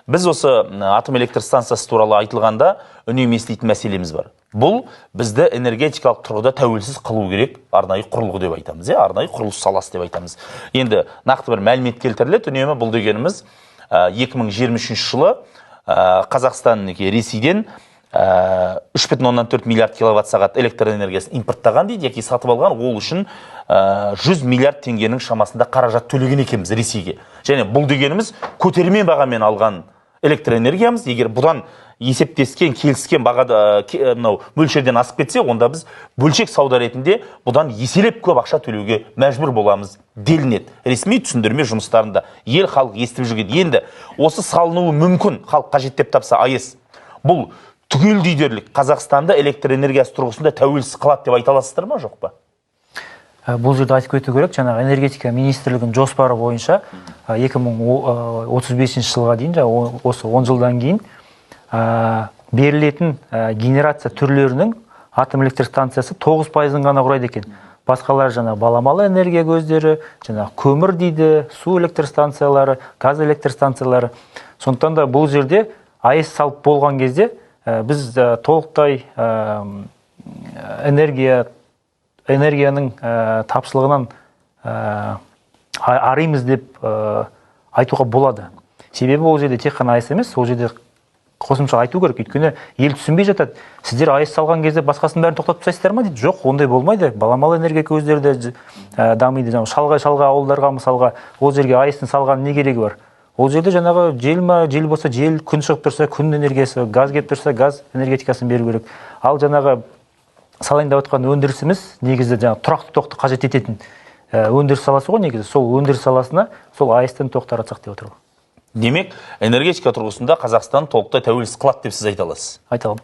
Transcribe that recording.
Біз осы атом электр станциясы туралы айтылғанда үнемі еститін мәселеміз бар. Бұл бізді энергетикалық тұрғыда тәуелсіз қылу керек арнайы құрылғы деп айтамыз, иә, арнайы құрылыс саласы деп айтамыз. Енді нақты бір мәлімет келтіріледі үнемі. Бұл дегеніміз 2023 жылы Қазақстан мінекей Ресейден 3,4 миллиард киловатт сағат электр энергиясын импорттаған дейді, яки сатып алған. Ол үшін 100 миллиард теңгенің шамасында қаражат төлеген екенбіз Ресейге. Және бұл дегеніміз көтерме бағамен алған электр энергиямыз. Егер бұдан есептескен, келіскен бағада мынау мөлшерден асып кетсе, онда біз бөлшек сауда ретінде бұдан еселеп көп ақша төлеуге мәжбүр боламыз делінеді ресми түсіндірме жұмыстарында, ел, халық естіп жүрген. Енді осы салынуы мүмкін, халық қажет деп тапса АЭС, бұл түгелдей дерлік Қазақстанды электр энергиясы тұрғысында тәуелсіз қылады деп айта аласыздар ма, жоқ па? Бұл жерде айтып кету керек, жаңағы Энергетика министрлігінің жоспары бойынша 2035 жылға дейін, жаңағы осы 10 жылдан кейін берілетін генерация түрлерінің атом электр станциясы 9 пайызын ғана құрайды екен. Басқалары жаңағы баламалы энергия көздері, жаңағы көмір дейді, су электр станциялары, газ электр станциялары. Сондықтан да бұл жерде АЭС салып болған кезде біз толықтай энергияның тапшылығынан аримыз деп айтуға болады. Себебі ол жерде тек қана АЭС емес, ол жерде қосымша айту керек, өйткені ел түсінбей жатады. «Сіздер АЭС салған кезде басқасының бәрін тоқтатып тастайсыздар ма?» – дейді. Жоқ, ондай болмайды. Баламалы энергия көздері де дамиды. Жаңағы шалғай ауылдарға, мысалға, ол жерге АЭС-тің салған не керегі бар? Ол жерде жаңағы жел ма, жел болса жел, күн шығып тұрса күн энергиясы, газ келіп тұрса газ энергетикасын беру керек. Ал жаңағы салайын деп жатқан өндірісіміз негізі жаңағы тұрақты тоқты қажет ететін өндіріс саласы ғой негізі. Сол өндіріс саласына сол АЭС-тен тоқ таратсақ деп отыр ғой. Демек, энергетика тұрғысында Қазақстан толықтай тәуелсіз қылады деп сіз айта аласыз? Айта аламын.